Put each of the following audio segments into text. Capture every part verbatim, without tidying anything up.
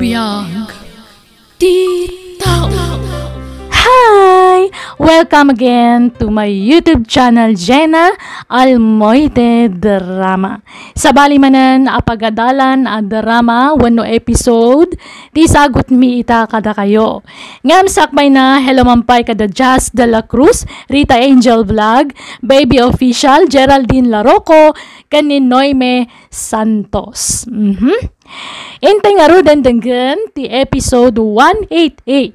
Biag ti tao. Hi! Welcome again to my YouTube channel, Jenna Almoite Drama. Sabali manen a pagadalan a drama wenno episode, ti sagutmi ita kadakayo. Ngem sakbay na, hello man pay kada Jazz de la Cruz, Rita Angel Vlog, Baby Official, Geraldine Laroco, ken ni Noime Santos. Mhm. Intay ngaruden denggen ti episode one eight eight.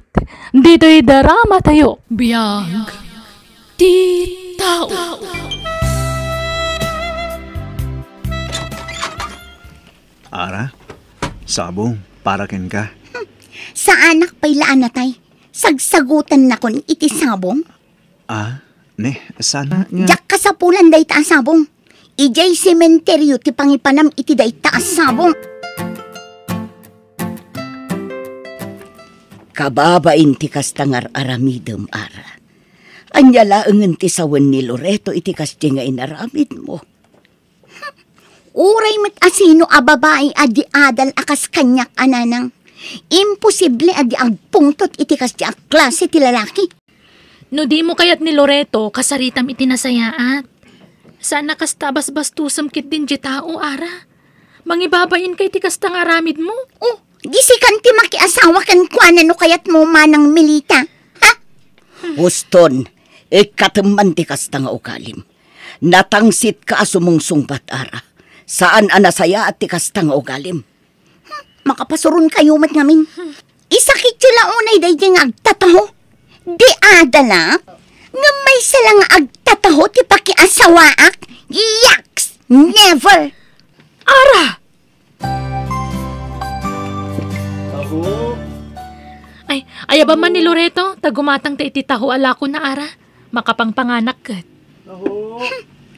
Ditoy drama tayo. Biag ti tao. Ara, sabong, para kenka. Saanak pay la a natay. Sagsagutannakon iti sabong? Ah, ne, sana nga. Diak kasapulan dayta a sabong. Idiay sementeryo ti pangipanam iti dayta a sabong. Kababain ti kasta nga ar-aramidem, Ara. Ania laengen ti sawen ni Loreto iti kasdi nga inaramidmo? Uray met a sino a babai a di adal a kas kaniak a nanang, imposible a di agpungtot iti kasdi a klase ti lalaki. No dimo kayat ni Loreto, kasaritam iti nasayaat. Saan a kasta a basbastosem ketdin diay tao, Ara. Mangibabainka iti kasta nga aramidmo. Oh, di sikan ti makiasawa kenkuana no kayatmo, Manang Melita. Ha? Huston, ikkatem man ti kasta nga ugalim. Natangsitka a sumungsungbat, Ara. Saan a nasayaat ti kasta nga ugalim. Makapasuronkayo met ngamin. Isakityo la unay daydiay nga agtataho. Di adalak. Ngem maysa la nga agtataho ti pakiasawaak. Yaks! Never! Ara! Taho. Ay, ayabam man ni Loreto, ta gumatangta iti taho a lakona, Ara. Makapangpanganak ket. Taho.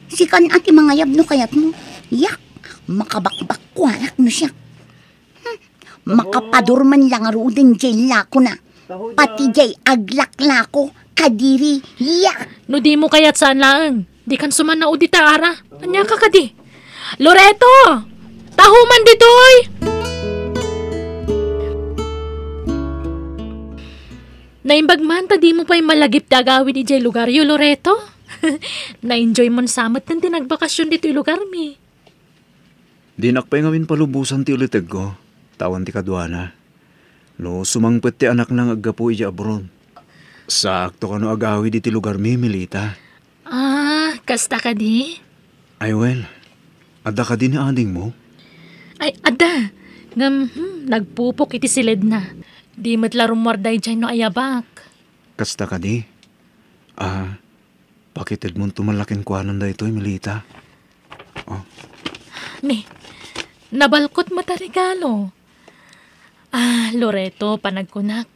Sikan a ti mangayab no kayatmo. Yak, makabakbakkuanak no siak. Hmm, makapadurman la ngaruden diay lakona. Pati diay aglaklako, kadiri, ya! No dimo kayat saan laeng, dikan sumannao dita, Ara. Ania ka kadi? Loreto! Taho man ditoy! Naimbag man ta dimo pay malagip ti agawid idiay lugaryo, Loreto. Na-enjoy mon sa met ti nagbakasyon ditoy lugarmi. Dinak pay ngamin palubosan ti ulitegko, ta awan ti kaduana. No sumangpet ti anakna nga aggapu idiay abroad, saakto kano agawid iti lugarmi, Melita. Ah, kasta kadi? Ay, wen, adda kadi ni adingmo? Ay, adda. Ngem, hmm, nagpupok iti siledna. Di met la rummuar daydiay no ayabak. Kasta kadi? Ah, pakitedmonto man la kenkuana daytoy, Melita. Oh. Ne, nabalkot met a regalo. Ah, Loreto, panagkunak.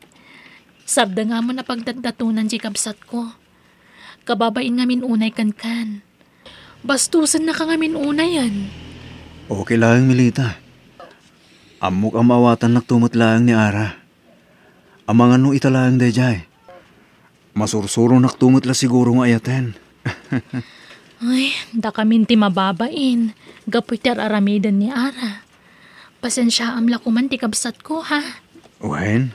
Sabdengam a pagdatdatonan ti kabsatko. Kababain ngamin unay kenkan. Bastosennaka ngamin unayen. Okay laeng, Melita. Ammok a maawatannakto met laeng ni Ara. Amangan no ita laeng daydiay. Masursuronakto met la siguro nga ayaten. Ay, dakamin ti mababain, gapu iti ar-aramiden ni Ara. Pasensiaam la koman ti kabsatko, ha? Wen,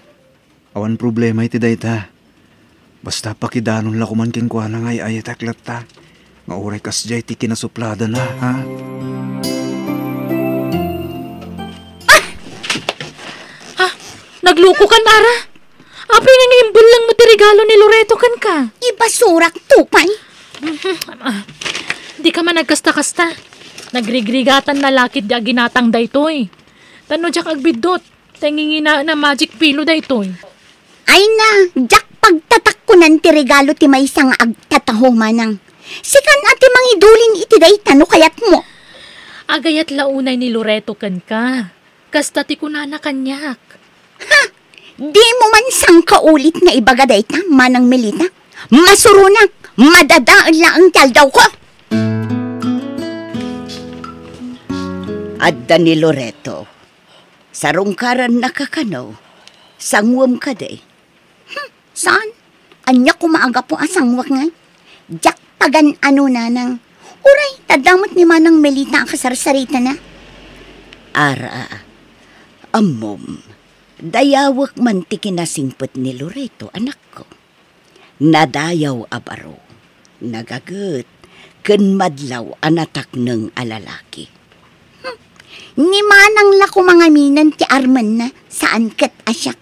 awan problema iti dayta. Basta pakidanon la koman kenkuana nga ay-ayatek latta. Nga uray kasdiay ti kinasupladana, ha? Ah! Ha? Naglukokan, Ara? Apay nga nga imbellengmo ti regalo ni Loreto kenka? Ibasurak, Tupay. Mhm. Ah, dika man agkasta-kasta. Nagrigrigatanna la ketdi a ginatang daytoy. Ta no diak agbiddut, ta nginginaenna a magic pillow daytoy. Ay na, diak pagtatakkonan ti regalo ti maysa nga agtataho, manang. Sikan a ti mangidulin iti dayta no kayatmo. Agayat la unay ni Loreto kenka. Kasta ti kunana kaniak. Ha? Dimo man sangkaulit nga ibaga dayta, Manang Melita? Masuronak, madadael laeng ti aldawko. Adda ni Loreto. Sarungkarannaka kano? Sanguem kadi? Hmm, saan? Ania koma a gapu a sanguek ngay? Diak pagan-ano, nanang. Uray, ta adda met ni Manang Melita a kasarsaritana. Ara, ammom, Dayawek man ti kinasingpet ni Loreto, anakko. Nadayaw a baro, nagaget, ken madlaw a natakneng a lalaki. Hmm. Ni manang la koma ngaminen ti armenna, saan ket a siak.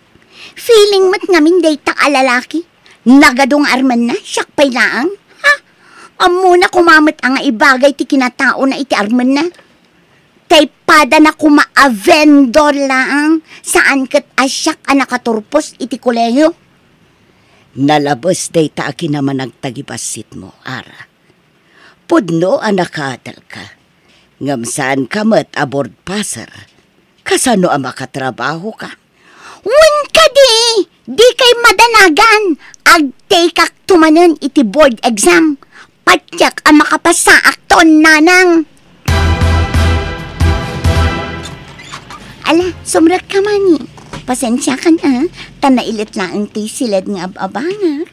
Feeling met ngamin dayta a lalaki. Nagadu nga armenna, siak pay laeng. Ha? Ammona koma met a nga ibagay ti kinataona iti armenna. Tay padana koma a vendor laeng, saan ket a siak a nakaturpos iti kolehio. Nalabes dayta a kinamanag ta gibassitmo, Ara. Pudno a nakaadalka. Ngem saanka met a board passer. Kasano a makatrabahoka? Wen kadi, dikay madanagan. Agteykakto manen iti board exam. Patiek a makapasaakton, nanang. Ala, sumrekka, Mani. Pasensiakan, a. Ta nailit laeng ti siled nga ab-abangak.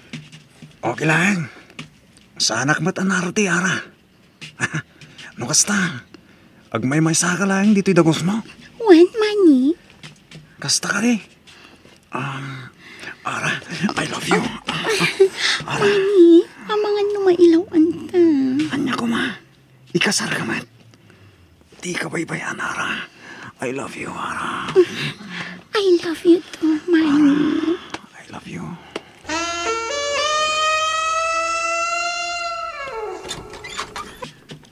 Okay lang. Saanak met a nardi, Ara. No kasta, agmaymaysaka laeng ditoy dagusmo. Wen, Mani. Kasta kadi. Um, Ara, I love you. Ara. Mani, amangan no mailaw-anta. Ania koma, ikasarka met. Dika baybay-an, Ara. I love you, Ara. I love you too, Mani. I love you.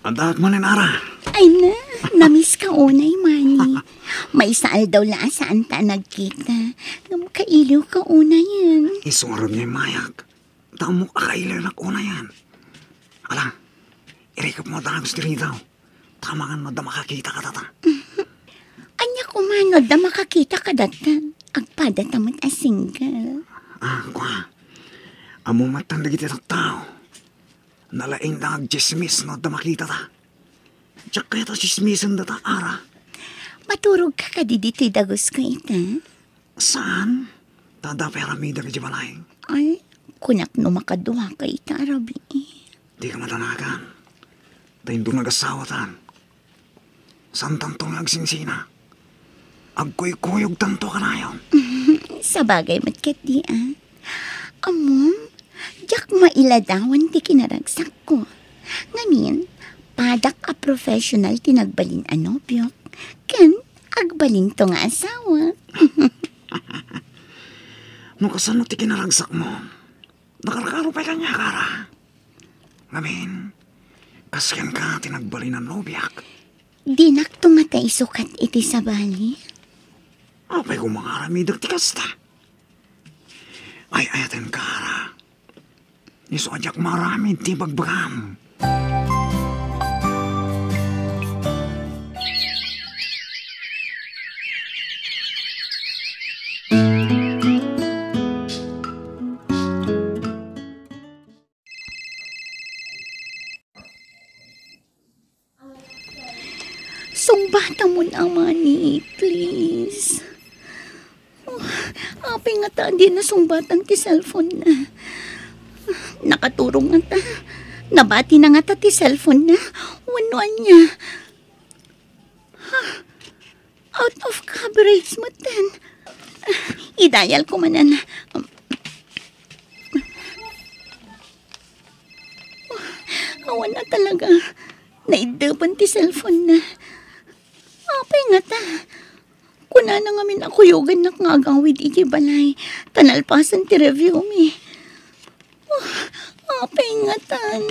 Addaak manen, Ara. Ay na, namiss ka unay, Mani. Maysa aldaw la a saanta a nagkita. Ngem kailiw ka unayen. Isu ngarud nga immayak. Ta ammok a kailiwnak unayen. Ala, irikepmo a dagus ti ridaw. Ta amangan no adda makakita kadata. Ania koma no adda makakita kadata? Agpadata met a single. Ah, kua. Ammom met dagiti tattao. Nalaingda nga agtsismis no adda makitata. Diak kayat a tsismisendata, Ara. Maturogka kadi ditoy dagusko ita? Saan? Ta adda pay aramidek idiay balay. Ay, kunak no makaduaka ita a rabii. Dika madanagan. Ta inton agasawatan, saantanto nga agsingsina. Agkuykuyogtanto kanayon. Sabagay met ketdi, a. Ammom, diak mailadawan ti kinaragsakko. Ngamin, padak a professional ti nagbalin a nobiok, ken agbalinto nga asawa. No kasano ti kinaragsakmo, nakarkaro pay kaniak, Ara. Ngamin, kas kenka ti nagbalin a nobiak. Dinakto ngata isukat iti sabali? Apay koma nga aramidek ti kasta? Ay-ayatenka, Ara. Isu a diak maaramid ti ibagbagam. Sungbatamon, Mani, please. Oh, apay ngata a dina sungbatan ti cellphone na? Nakaturong ngata. Nabatina ngata ti cellphone na? Wenno ania? Ha? Out of coverage metten. Idayal ko manen. Awan a talaga. Naiddepen ti cellphone na. Apay ngata? Kunana ngamin a kuyogannak nga agawid idiay balay ta nalpasen ti review mi. Oh, apay ngatan?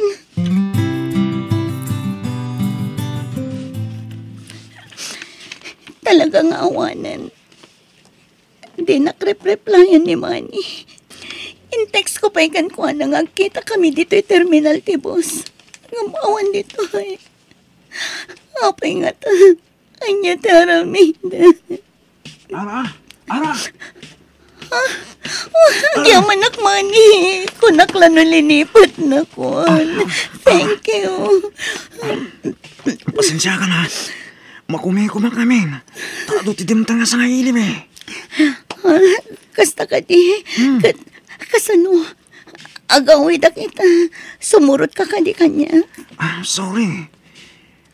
Talaga nga awanen. Dinak rep-replyan ni Mani. In-text ko pay kenkuana nga agkitakami ditoy terminal ti bus. Ngem awan ditoy. Apay ngata? Ania ti aramidek? Ara! Ara! Agyamanak, Mani. Kunak la no linipatnakon. Thank you. Pasensiakan, ha. Makumikumak ngamin. Ta adu ti dimteng a sangailim, eh. Ah, kasta kadi? Hmm. Ket kasano? Agawidak ita. Sumurotka kadi kaniak? Ah, sorry.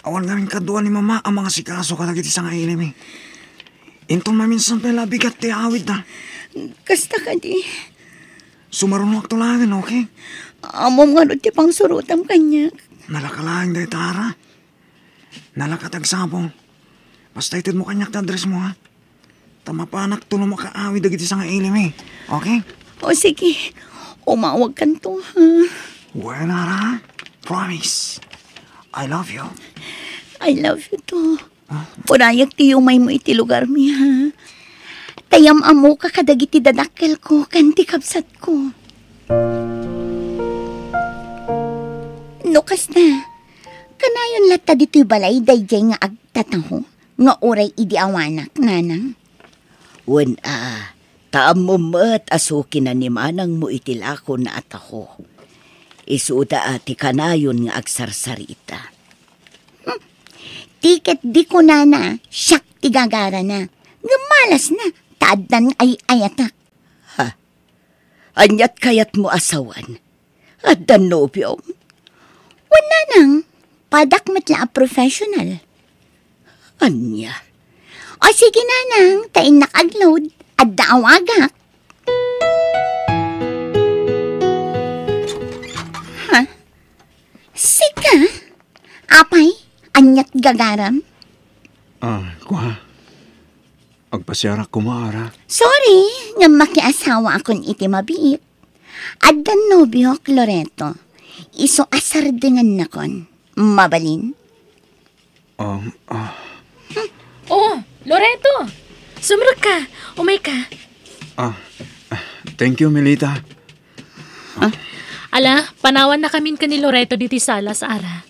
Awan ngamin kadua ni Mama a mangasikaso kadagiti sangailim, eh. Inton maminsan pay la bigat ti awidda. Kasta kadi. Sumarunoakto laengen, okay? Ammom ngarud ti pangsurotam kaniak. Nalaka laeng dayta, Ara. Nalaka ti agsapul. Basta itedmo kaniak ti addressmo, ha? Ta mapanakto no makaawid dagiti sangailimi. Okay? O, sige. Umawagkanto, ha? Wen, Ara. Promise. I love you. I love you too. Uray ti umaymo iti lugarmi, ha? Ta yam-ammoka kadagiti dadakkelko ken ti kabsatko. No kasta, kanayon latta ditoy balay daydiay nga agtataho nga uray idi awanak, nanang? Wen a, ta ammom met a sukinan ni manangmo iti lakona a taho. Isuda a ti kanayon nga agsarsarita. Hmm. Ti ket di kunana, siak ti gagarana. Ngem malasna, ta addan ay-ayatak. Ha? Aniat kayatmo a sawen? Addan nobiom? Wen, nanang, padak met la a professional. Ania? O sige, nanang, ta innak agload. Adda awagak. Ha? Sika? Apay, aniat gagaram? Ah, kua. Agpasiarak koma, Ara. Sorry, ngem makiasawaakon iti mabiit. Addan nobiok, Loreto. Isu a sardengannakon. Mabalin? Um, ah. Hmm. Oh, Loreto! Sumrekka! Umayka! Ah, ah, thank you, Melita. Ah? Ala, panawannakamin ken ni Loreto ditoy sala, Ara.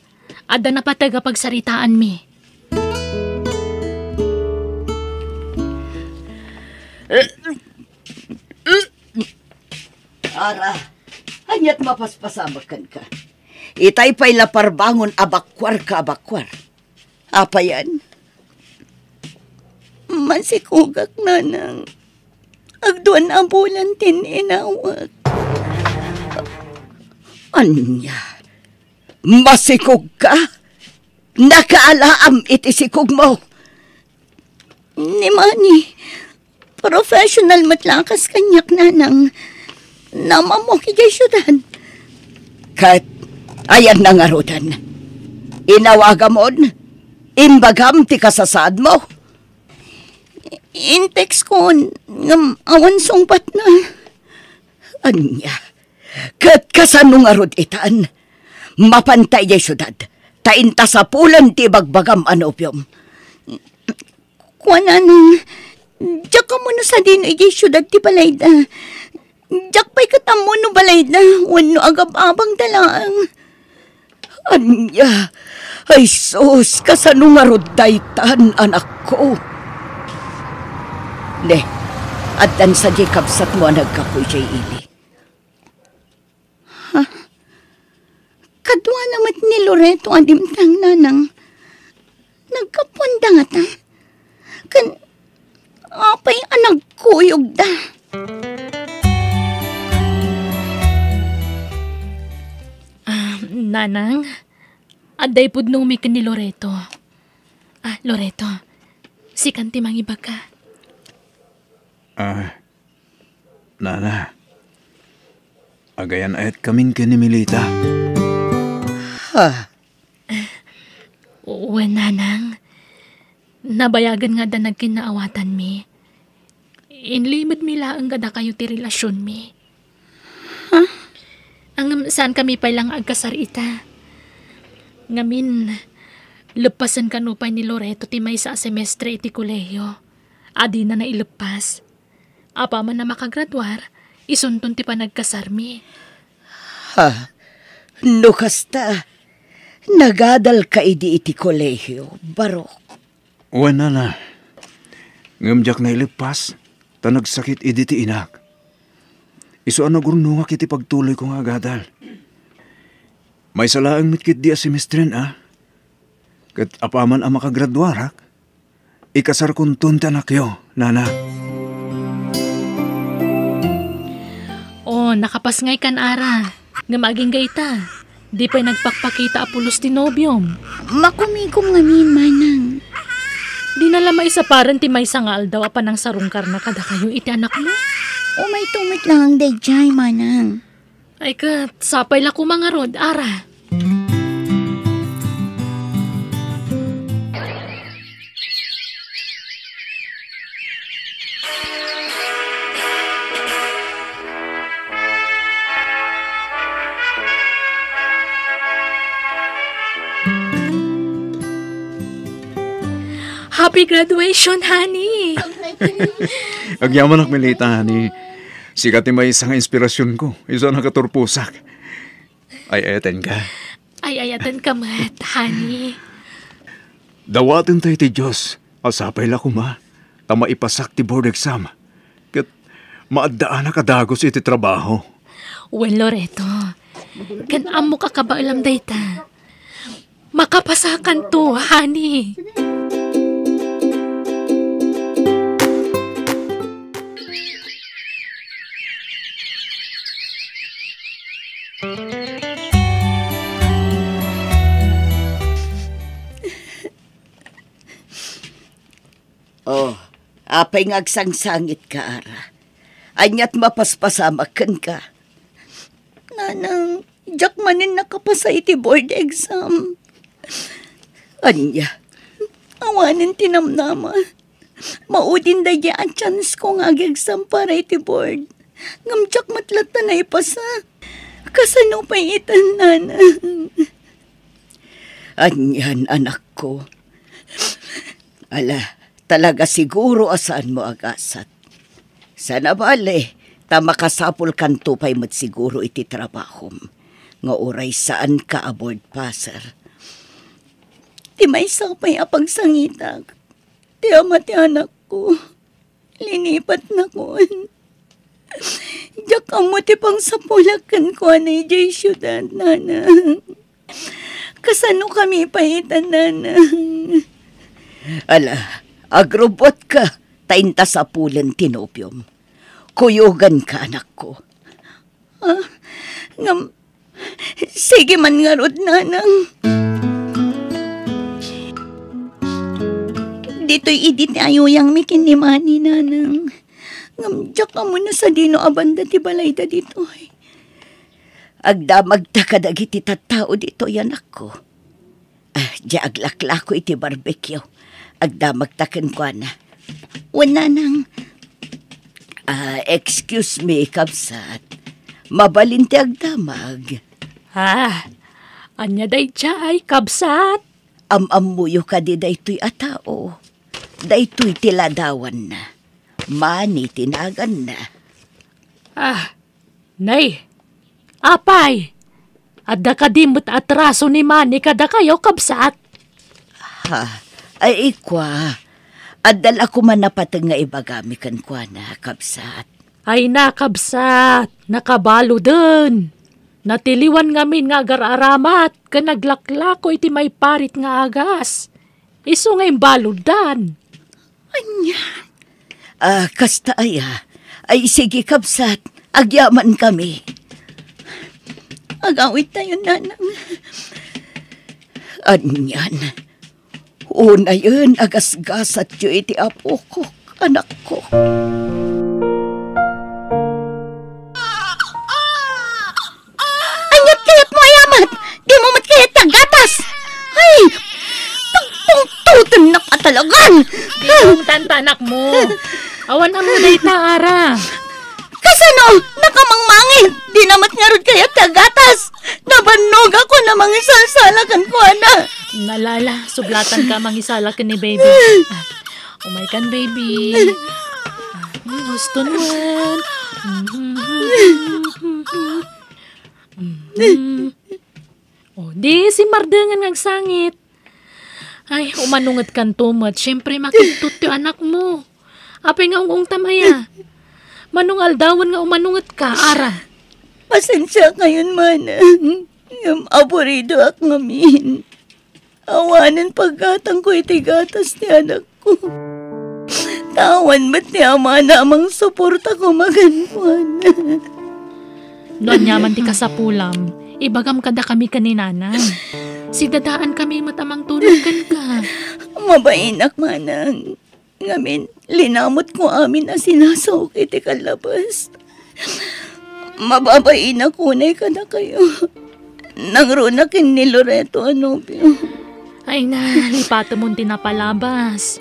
Adda napateg a pagsaritaanmi. Ara, aniat mapaspasamak kenka? Itay pay la parbangon a bakuarka a bakuar. Apayan? Masikogak, nanang. Agduan a bulan ti inawak. Ania? Masikogka? Nakaalaam iti sikogmo? Ni Manny, professional met la kas kaniak, nanang. Naam-ammok idiay siudad. Ket ayanna ngaruden? Inawagamon? Imbagam ti kasasaadmo? Intextkon, ngem awan sungbatna. Ania? Ket kasano ngarud itan? Mapanta idiay siudad, ta inta sapulen ti ibagbagam a nobiom. Kua, nanang, diak ammo no sadino idiay siudad ti balayda. Diak pay ket ammo no balayda wenno agab-abangda laeng. Ania? Ay sus, kasano ngarud daytan, anakko? Ne, addan sadiay kabsatmo a naggapu idiay ili. Ha? Kaduana met ni Loreto a dimteng, nanang. Naggapuanda ngata? Ken apay a nagkuyogda? Ah, nanang, adda ipudnomi ken ni Loreto. Ah, Loreto, sikan ti mangibaga. Ah, Nana, agayan-ayatkamin ken ni Melita. Ha? Wen, nanang. Nabayagen nga adda nagkinnaawatanmi. Inlimedmi laeng kadakayo ti relasionmi. Ha? Ngem saankami pay la nga agkasar ita. Ngamin, leppasen kano pay ni Loreto ti maysa a semestre iti kolehiyo a dina naileppas. Apaman a makagraduar, isunton ti panagkasarmi. Ha? No kasta, nagadalka idi iti kolehiyo, Barok? Wen, nana. Ngem diak naileppas, ta nagsakit idi ti inak. Isu a nagurnongak iti pagtuloyko nga agadal. Maysa laeng met ketdi a semestren, a. Ket apaman a makagraduarak, ikasarkonton ti anakyo, nana. O, nakapasngaykan, Ara. Ngem agingga ita, di pay nagpakpakita a pulos ti nobiom. Makumigom ngamin, manang. Dina la maisaparen ti maysa nga aldaw a panangsarungkarna kadakayo iti anakmo? Umayto met laeng daydiay, manang. Ay ket, sapay la koma ngarud, Ara. Happy graduation, honey! Agyamanak, Melita, honey. Sika ti maysa nga inspirasionko, isu a nakaturposak. Ay-ayatenka? Ay-ayatenka met, honey. Dawaten tayo ti Dios a sapay la koma ta maipasak ti board exam ket maaddaanak a dagus iti trabaho. Wen, Loreto, ken ammok a kabaelam dayta. Makapasakanto, honey. Oh, apay nga agsangsangitka, Ara? Ania't mapaspasamak kenka? Nanang, diak manen nakapasa iti board exam. Ania? Awanen ti namnama. Maudin daydiay a chance ko nga ag-exam para iti board. Ngem diak met latta naipasa. Kasano pay itan, Nanang? Anian, anakko? Ala, talaga siguro a saanmo a gasat. Saan a bale, ta makasapulkanto pay met siguro iti trabahom, nga uray saanka a board passer. Ti maysa pay a pagsangitak, ti ama ti anakko, linipatnakon. Diak ammo ti pangsapulak kenkuana idiay siudad, Nanang. Kasanokami pay itan, Nanang? Ala, agrubbuatka, ta inta sapulen ti nobiom. Kuyoganka, anakko. Ah, ngem, sige man ngarud, Nanang. Ditoy idi ti ayuyangmi ken ni Manny, Nanang. Ngem diak ammo no sadino a banda ti balayda ditoy. Agdamagta kadagiti tattao ditoy, anakko. Ah, diay aglaklako iti barbecue. Agdamagta kenkuana. Wen, Nanang. Ah, excuse me, kabsat. Mabalin ti agdamag. Ah, ania daydiay, kabsat? Am-ammoyo kadi daytoy a tao? Daytoy ti ladawanna. Manny ti naganna. Ah, nay, apay, adda kadi met atraso ni Manny kadakayo, kabsat? Ha, ay, ikua, adda la koma napateg nga ibagami kenkuana, kabsat. Ay na, kabsat, nakabaluden. Natiliwan ngamin nga agar-aramat ken naglaklako iti maiparit nga agas. Isu nga imbaluddan. Ania? Ah, kasta aya. Ay, sige, kabsat. Agyamankami. Agawidtayon, Nanang. Anian? Unayen a gasgasatyo iti apokok, anakko. Ania't kayatmo a yamat? Dimo met kayat ti aggatas? Ay, pagpungtotennak a talagan! Inuntanta, anakmo. Awan ammo dayta, Ara. Kasano? Nakamangmangit! Dina met ngarud kayat ti aggatas! Nabannogakon a mangisalsala kenkuana. Nalala, sublatanka a mangisala ken ni baby. Ah, umaykan, baby. Ah, hmm, huston wen. Mhm. Oh, di simmardengen nga agsangit. Ay, umanungedkanto met. Siyempre, makidtot ti anakmo. Apay nga ung-ungtam aya? Mano nga aldawen nga umanungetka, Ara? Pasensiakayon, manang. Ngem aburidoak ngamin. Awanen paggatangko iti gatas ti anakko. Ta awan met ti amana a mangsuporta koma kenkuana. No aniaman ti kasapulam, ibagam kadakami ken ni Nanang. Sidadaankami met a mangtulong kenka. Mabainak, Manang. Ngamin, linamutko amin a sinasaok iti kallabas. Mababainak unay kadakayo. Nangruna ken ni Loreto a nobio. Ay na, lipatemon ti napalabas.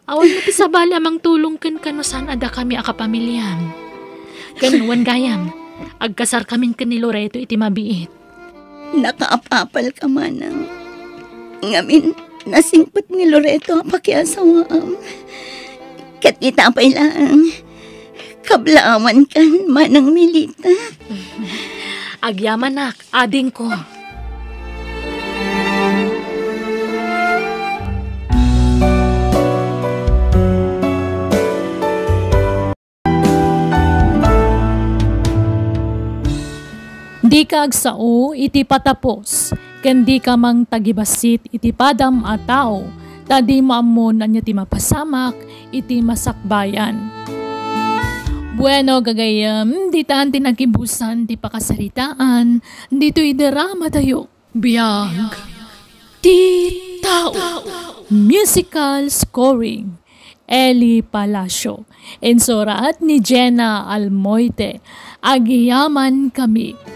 Awan met ti sabali a mangtulong kenka no saan a dakami a kapamiliam. Ken wen gayam, agkasarkamin ken ni Loreto iti mabiit. Nakaapapalka, Manang. Ngamin, nasingpet ni Loreto a pakiasawaam. Ket ita pay laeng, kablaawankan, Manang Milita. Agyamanak, adingko. Dika agsao iti patapos, ken dika mangtagibassit iti padam a tao, ta dimo ammo no ania ti mapasamak iti masakbayan. Bueno, gagayyem, ditan ti nagibusan ti pakasaritaan ditoy drama tayo. Biag ti tao. Musical scoring, Eli Palacio. Insurat ni Jenna Almoite. Agyamankami.